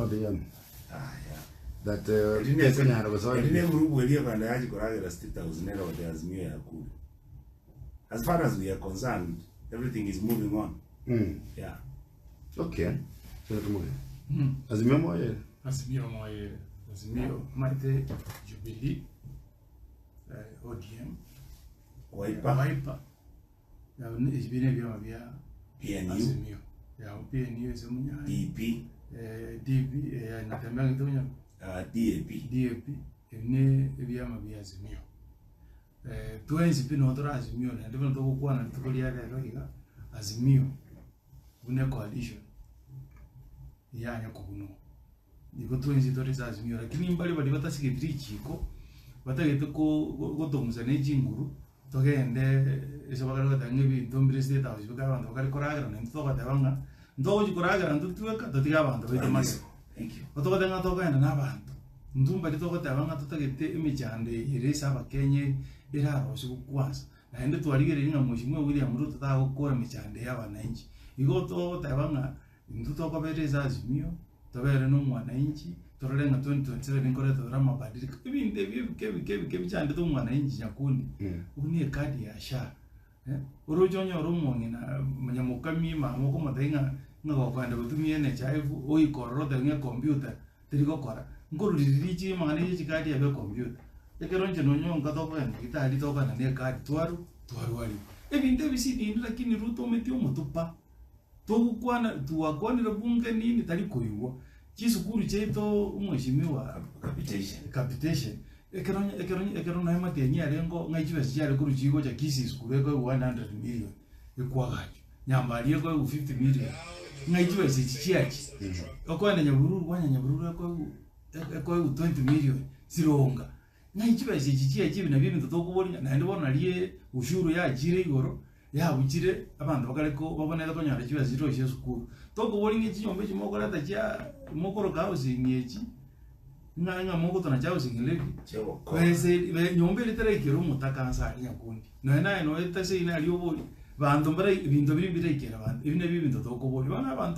ODM. Aya. That Eri ne- tekonyara gosoa Eri ne group eria ekogenda yachi koragera State House nere ote Azimio yakure. As far as we are concerned, everything is moving on. Mm. Yeah. Okay. Sasa tumoge. Azimio moye. Azimio moye, Azimio omanyete Jubilee, eh, ODM, Wiper, Wiper, yabo ne- ebi nebiama bia PNU, Azimio. Yabo PNU ase omonyayi, DP, eh, DP, eh, natembea ng'ete onya DAP. DAP, ebi ne ebiama bia Azimio. Eh, twensi pi noo tore Azimio naende buna togokwana rituko ria rero iga, Azimio buna ecoalition yanya kobunwa. Igo twensi tore ase Azimio lakini mbare baria batasigeti richiko, batagete ko gotong'usa ne chinguru, togende ase bakare goteba ng'a ebinto mbire state house bikare abanto bakare koragera naintwe togoteba ng'a ntogochi koragera intwe tweka totige abanto baito magega. Thank you. Otogoteba ng'a tokogenda na abanto, intwe mbaria togoteba ng'a totagete emechando eye ere ase abakenya erarosiwe kwansa. Naende twarigereiri ng'a Mheshimiwa William Ruto tagokora emechando ya abananchi. Igo togoteba ng'a intwe tokobera ase Azimio, tobere na omwananchi, torore ng'a 2027 nkoreta tore amabadiliko. Ebinto ebi ebike ebike ebike bichandete omwananchi nyakundi, buna ekadi ya SHA, eh, oroche onyore omong'ina monyamokami mama okomotebia ng'a ng'a gokoenda gotumia NHIF oike ororo otebe ng'a ecomputer teri gokora, nkoruriri richi amang'ana ya chikadi abe ecomputer. Ekero inche nonye onka tokogenda nyagetari tokogenda na ekadi twaru twarwarigwa. Ebinto ebi sibindi lakini Ruto ometi omotu pa. Togokwana twakwanire bunge nini tari koigwa. Chisukuru chiaito omweshimiwa Capitation. capitation ekero ekero ekero naye matiang'i arenge oo ng'a chibesa chiare korwa chigocha Kisii sukuru ekoegwa 100 million ekwagachwa, Nyambari ekoegwa 50 million, ng'ai chibesa echi chiachia? Okoenda Nyabururu kwanya Nyabururu ekoegwa ekoegwa 20 million sironga. Ng'ai chibesa echi chiachia ebi nabio ebinto tokoboria naende bono nario ushuru yachire igoro, yabuchire abanto bakare ko babwenerete konyora chibesa chirochio chia esukuru. Tokoboria ng'a chinyomba echi mokoreta chia mokoroka housing echi, ng'a ng'a mogotona chihousing levy, Chiogokora. besa eri be nyomba eria teraikera omotaka nse aria nyakundi. Nonya naye noete ase ina aria oborie, banto mbare ebinto biria mbiraikere abanto, ebi nabio ebinto tokoboria. Bono abanto.